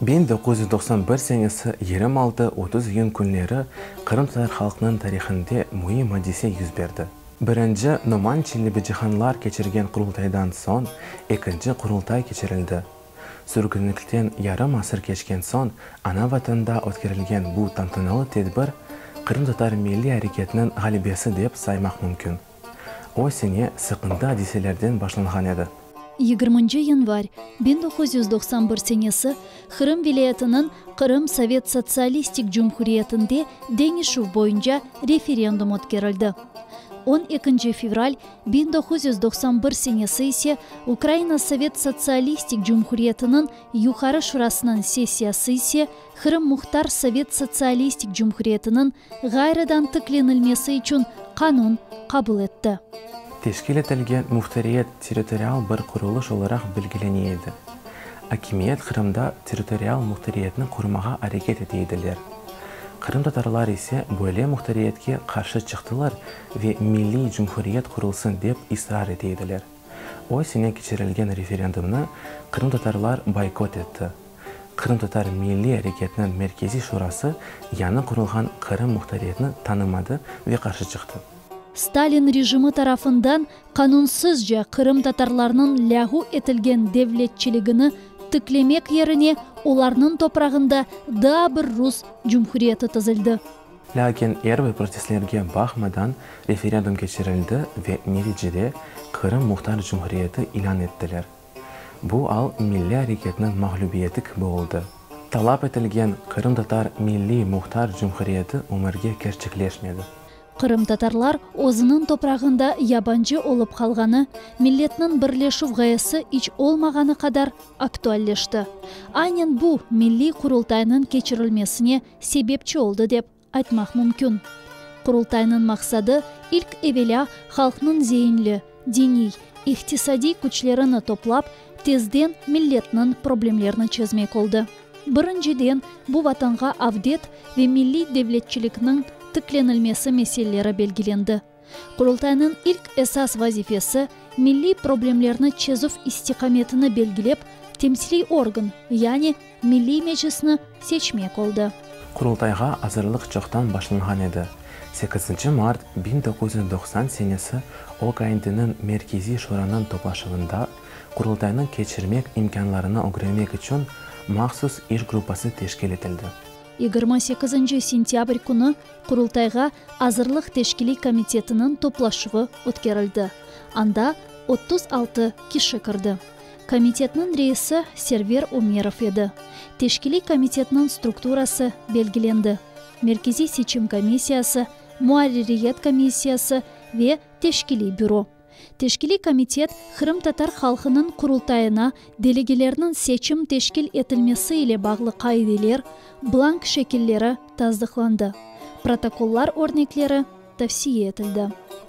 1991 senesi 26-30 iyün künleri qırımtatar halqınıñ tarihinde müim adise yüz berdi. Birinci Noman Çelebicihanlar keçirgen Qurultaydan soñ ekinci Qurultay keçirildi. Sürgünlikten yarım asır keçken soñ ana-Vatanda ötkerilgen bu tantanalı tedbir qırımtatar milliy areketiniñ ğalebesi dep saymaq mümkün. O sene sıqıntı adiselerden başlanğan edi. Yigirminci yanvar, 1991 senesi Qırım vilâyetiniñ Qırım Sovet Sotsialistik Cumhuriyetinde deñişüv boyunca referendum ötkerildi. On ekinci fevral, 1991 senesi ise Ukraina Sovet Sotsialistik Cumhuriyetiniñ Yuqarı Şurasınıñ sessiyası ise Qırım Muhtar Sovet Sotsialistik Cumhuriyetiniñ ğayrıdan tiklenilmesi içün qanun qabul etti. Teşkil etilgen muhtariyet territorial bir qurulış olaraq belgilene edi. Akimiyet Qırımda territorial muhtariyetni qurmağa areket ete ediler. Qırımtatarlar ise böyle muhtariyetke qarşı çıqtılar ve milliy cumhuriyet qurulsın dep israr ete ediler. O sene keçirilgen referendumnı qırımtatarlar boykot etti. Qırımtatar milliy areketiniñ Merkeziy Şurası yañı qurulğan Qırım muhtariyetini tanımadı ve qarşı çıqtı. Stalin rejimi tarafından qanunsızca qırımtatarlarnıñ lâğu etilgen devletçiligini tiklemek yerine olarnıñ toprağında daa bir rus cumhuriyeti tizildi. Lâkin er bir protestlerge baqmadan referendum keçirildi ve neticede Qırım Muhtar Cumhuriyeti ilân ettiler. Bu al milliy areketniñ mağlübiyeti kibi oldı. Talap etilgen Qırımtatar Milliy Muhtar Cumhuriyeti ömürge kerçekleşmedi. Qırımtatarlar özüniñ toprağında yabancı olıp qalğanı, milletniñ birleşüv ğayesi iç olmağanı qadar aktualleşti. Aynen bu, Milliy Qurultaynıñ keçirilmesine sebepçi oldı dep aytmaq mümkün. Qurultaynıñ maqsadı, ilk evelâ, halqnıñ zeinli, diniy, iqtisadiy küçlerini toplap, tezden milletniñ problemlerini çezmek oldı. Birinciden, bu Vatanğa avdet ve milliy devletçilikniñ tiklenilmesi meseleleri belgilendi. Qurultaynıñ ilk esas vazifesi, milliy problemlerni çezüv istiqametini belgilep, temsiliy organ, yani Milliy Meclisni seçmek oldı. Qurultayğa azırlıq çoqtan başlanğan edi. Sekizinci mart 1990 senesi OKNDniñ Merkeziy Şuranıñ toplaşuvında Qurultaynı keçirmek imkânlarını ögrenmek içün mahsus iş gruppası teşkil etildi. 28 sentâbr künü Qurultayğa azırlıq teşkiliy komitetiniñ toplaşuvı ötkerildi, anda 36 kişi kirdi. Komitetniñ reisi Server Ömerov edi. Teşkiliy komitetniñ strukturası belgilendi, Merkeziy seçim komissiyası, muarririyet komissiyası ve teşkiliy büro. Teşkiliy komitet Qırımtatar halqınıñ Qurultayına delegelerniñ seçim teşkil etilmesi ile bağlı qaideler, blank şekilleri tasdıqlandı. Protokollar örnekleri tavsiye etildi.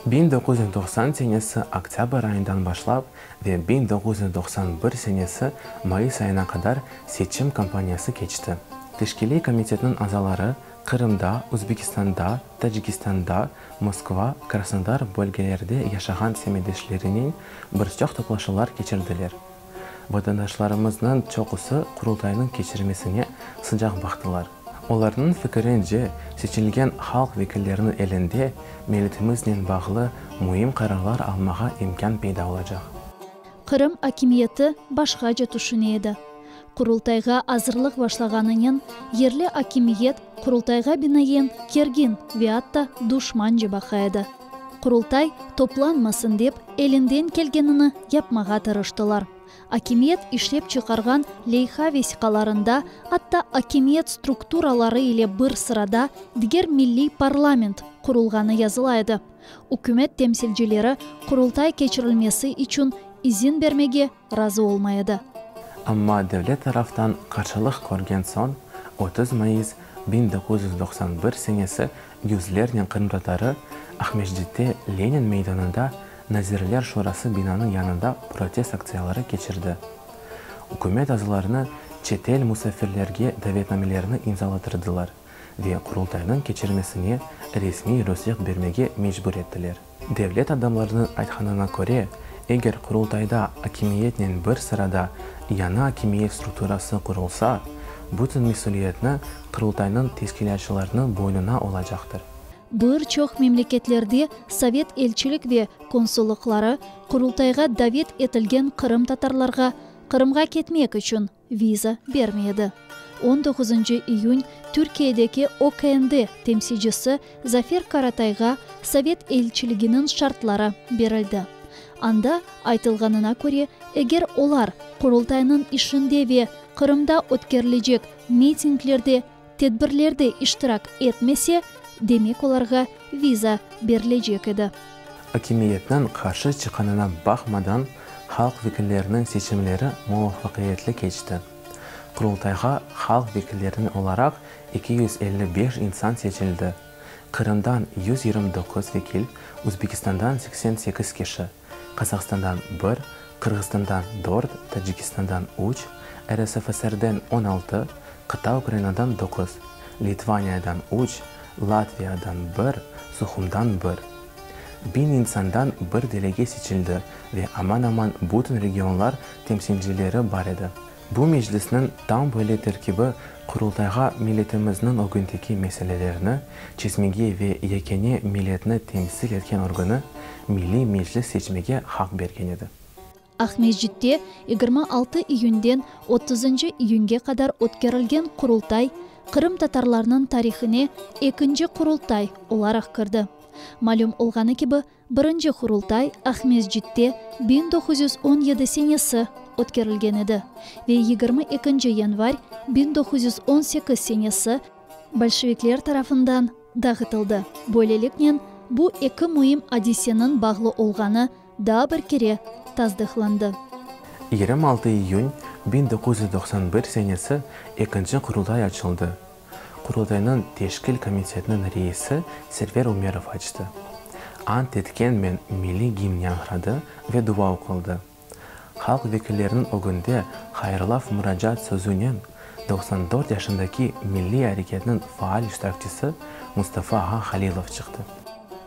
1990 senesi oktâbr ayından başlap ve 1991 senesi mayıs ayına qadar seçim kampaniyası keçti. Teşkiliy komitetniñ azaları Qırımda, Özbekistanda, Tacikistanda, Moskva, Krasnodar bölgelerde yaşağan semetdeşlerinen bir çoq toplaşuvlar keçirdiler. Vatandaşlarımıznıñ çoqusı Qurultaynıñ keçirmesine sıcaq baqtılar. Olarnıñ fikirince, seçilgen halq vekilleriniñ elinde milletimiznen bağlı müim qararlar almağa imkân peyda olacaq. Qırım akimiyeti başqaca tüşüne edi. Qurultayğa azırlıq başlağanınen, yerli akimiyet Qurultayğa binaen kergin ve atta duşmanca baqa edi. Qurultay toplanmasın dep, elinden kelgenini yapmağa tırıştılar. Akimiyet işlep çıqarğan leyha vesiqalarında atta akimiyet strukturaları ile bir sırada diger milliy parlament qurulğanı yazıla edi. Ükümet temsilcileri Qurultay keçirilmesi içün izin bermege razı olmay edi. Amma devlet taraftan qarşılıq körgen soñ, 30 mayıs 1991 senesi yüzlernen qırımtatarı Aqmescitte Lenin meydanında Nazirler Şurası binanıñ yanında protest aktsiyaları keçirdi. Ükümet azalarını çetel musafirlerge davetnamelerni imzalatırdılar ve Qurultaynıñ keçirmesine resmiy ruhset bermege mecbur ettiler. Devlet adamlarınıñ aytqanına köre, eger Qurultayda akimiyetnen bir sırada yañı akimiyet strukturası qurulsa, Bütün mesüliyetni Qurultaynıñ teşkilâtçılarınıñ boynuna olacaqtır. Bir çoq memleketlerde sovet elçilik ve konsullıqları Qurultayğa davet etilgen qırımtatarlarğa Qırımğa ketmek içün viza bermey edi. On doquzıncı iyün Türkiyedeki OKND temsilcisi Zafer Karatayğa sovet elçiliginiñ şartları berildi. Anda aytılğanına köre, eger olar Qurultaynıñ işinde ve Qırımda ötkerilecek mitinglerde, tedbirlerde iştirak etmese, demek olarğa viza berilecek edi. Akimiyetniñ qarşı çıqqanına baqmadan, halq vekilleriniñ seçimleri muvafaqiyetli keçti. Qurultayğa halq vekilleriniñ olaraq 255 insan seçildi, Qırımdan 129 vekil, Özbekistandan 88 kişi, Qazahstandan bir, Qırğızstandan dört, Tacikistandan üç, RSFSRden 16, qıta Ukrainadan doquz, Litvaniyadan üç, Latviyadan bir, Suhumdan bir. Biñ insandan bir delege seçildi ve aman-aman bütün regionlar temsilcileri bar edi. Bu meclisniñ tam böyle terkibi Qurultayğa milletimizniñ ögündeki meselelerini çezmege ve yekâne milletni temsil etken organı, Milliy Meclis seçmege haq bergen edi. Aqmescitte 26 iyünden otuzıncı iyünge qadar ötkerilgen Qurultay qırımtatarlarnıñ tarihine ekinci Qurultay olaraq kirdi. Malüm olğanı kibi, Birinci Qurultay Aqmescitte 1917 senesi ötkerilgen edi ve 22 yanvar 1918 senesi bolşevikler tarafından dağıtıldı. Böyleliknen, bu eki müim adiseniñ bağlı olğanı daa bir kere tasdıqlandı. 26 iyün 1991 senesi ekinci Qurultay açıldı. Qurultaynıñ teşkil komitetiniñ reisi Server Umerov açtı. Ant etkenmen milliy gimn yañğıradı ve dua oquldı. Halq vekilleriniñ ögünde hayırlav muracaat sözünen 94 yaşındaki milliy areketniñ faal iştirakçisi Mustafa ağa Halilov çıqtı.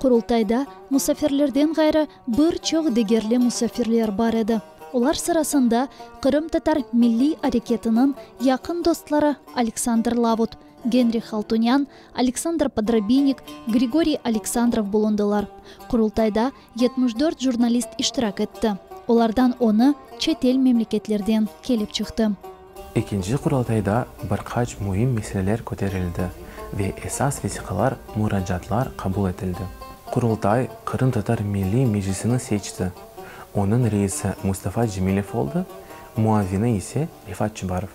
Qurultayda musafirlerden ğayrı bir çoq degerli musafirler bar edi. Olar sırasında qırımtatar milliy areketiniñ yaqın dostları Aleksandr Lavut, Genrih Altunyan, Aleksandr Podrabinek, Grigoriy Aleksandrov bulundılar. Qurultayda 74 jurnalist iştirak etti, olardan onı çetel memleketlerden kelip çıqtı. Ekinci Qurultayda bir qaç müim meseleler köterildi ve esas vesiqalar, muracaatlar qabul etildi. Qurultay Qırımtatar Milliy Meclisini seçti. Onıñ reisi Mustafa Cemilev oldı, muavini ise Refat Çubarov.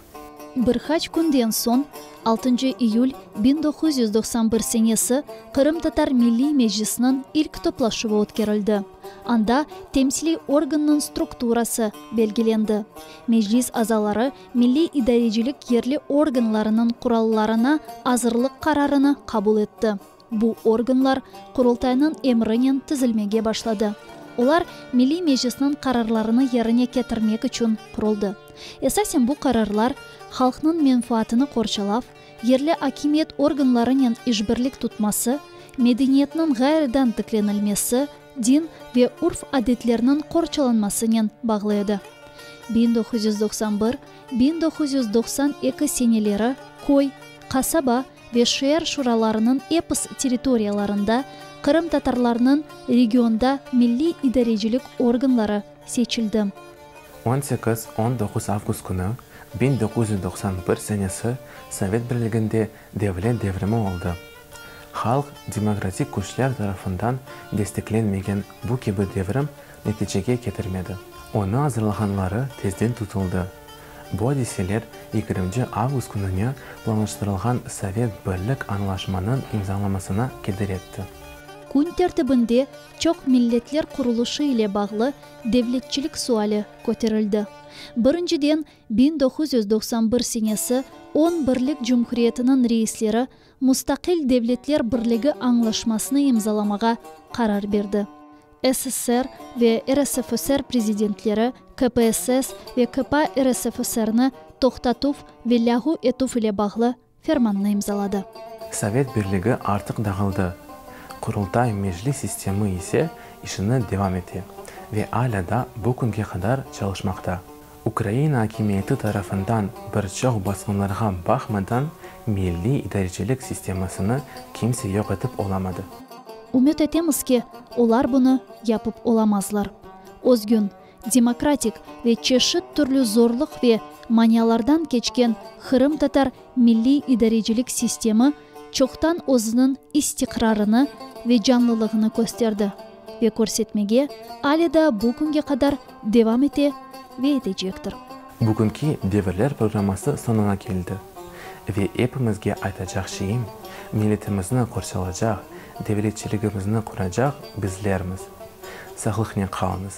Bir qaç künden soñ, altıncı iyül 1991 senesi, Qırımtatar Milliy Meclisiniñ ilk toplaşuvı ötkerildi. Anda temsiliy organnıñ strukturası belgilendi. Meclis azaları milliy idarecilik yerli organlarınıñ qurallarına azırlıq qararını qabul etti. Bu organlar Qurultaynıñ emrinen tizilmege başladı. Olar Milliy Meclisniñ qararlarını yerine ketirmek içün quruldı. Esasen bu qararlar halqnıñ menfaatını qorçalav, yerli akimiyet organlarınen işbirlik tutması, medeniyetniñ ğayrıdan tiklenilmesi, din ve urf-adetlerniñ qorçalanmasınen bağlı edi. 1991, 1992 seneleri köy, qasaba ve şeer şuralarınıñ epis territoriyalarında qırımtatarlarnıñ regionda milliy idarecilik organları seçildi. 18, 19 avgust künü 1991 senesi Sovet Birliginde devlet devrimi oldı. Halq demokratik küçler tarafından desteklenmegen bu kibi devrim neticege ketirmedi. Onı azırlağanları tezden tutuldı. Bu adiseler yigirminci avgust kününe planlaştırılğan Sovet Birlik añlaşmanıñ imzalamasına keder etti. Kün tertibinde çoq milletler qurulışı ile bağlı devletçilik suali köterildi. Birinciden, 1991 senesi on Birlik Cumhuriyetiniñ reisleri Mustaqil Devletler Birligi añlaşmasını imzalamağa qarar berdi. SSR ve RSFSR prezidentleri KPSS ve KPA RSFSRni toqtatuv ve lâğu etüv ile bağlı fermannı imzaladı. Sovet Birligi artıq dağıldı, Qurultay-Meclis sistemi ise işini devam ete ve alâ da bu künge qadar çalışmaqta. Ukraina akimiyeti tarafından bir çoq basqınlarğa baqmadan, milliy idarecilik sistemasını kimse yoq etip olamadı. Ümüt etemiz ki, olar bunı yapıp olamazlar. Özgün, demokratik ve çeşit türlü zorluq ve manialardan keçken qırımtatar milliy idarecilik sistemi çoqtan özüniñ istiqrarını ve canlılığını kösterdi ve körsetmege ale daa bu künge qadar devam ete ve etecektir. Bugünki Devirler programması soñuna keldi. Ve epimizge aytacaq şeyim, milletimizni qorçalacaq, devletçiligimizni quracaq bizlermiz. Sağlıqnen qalıñız.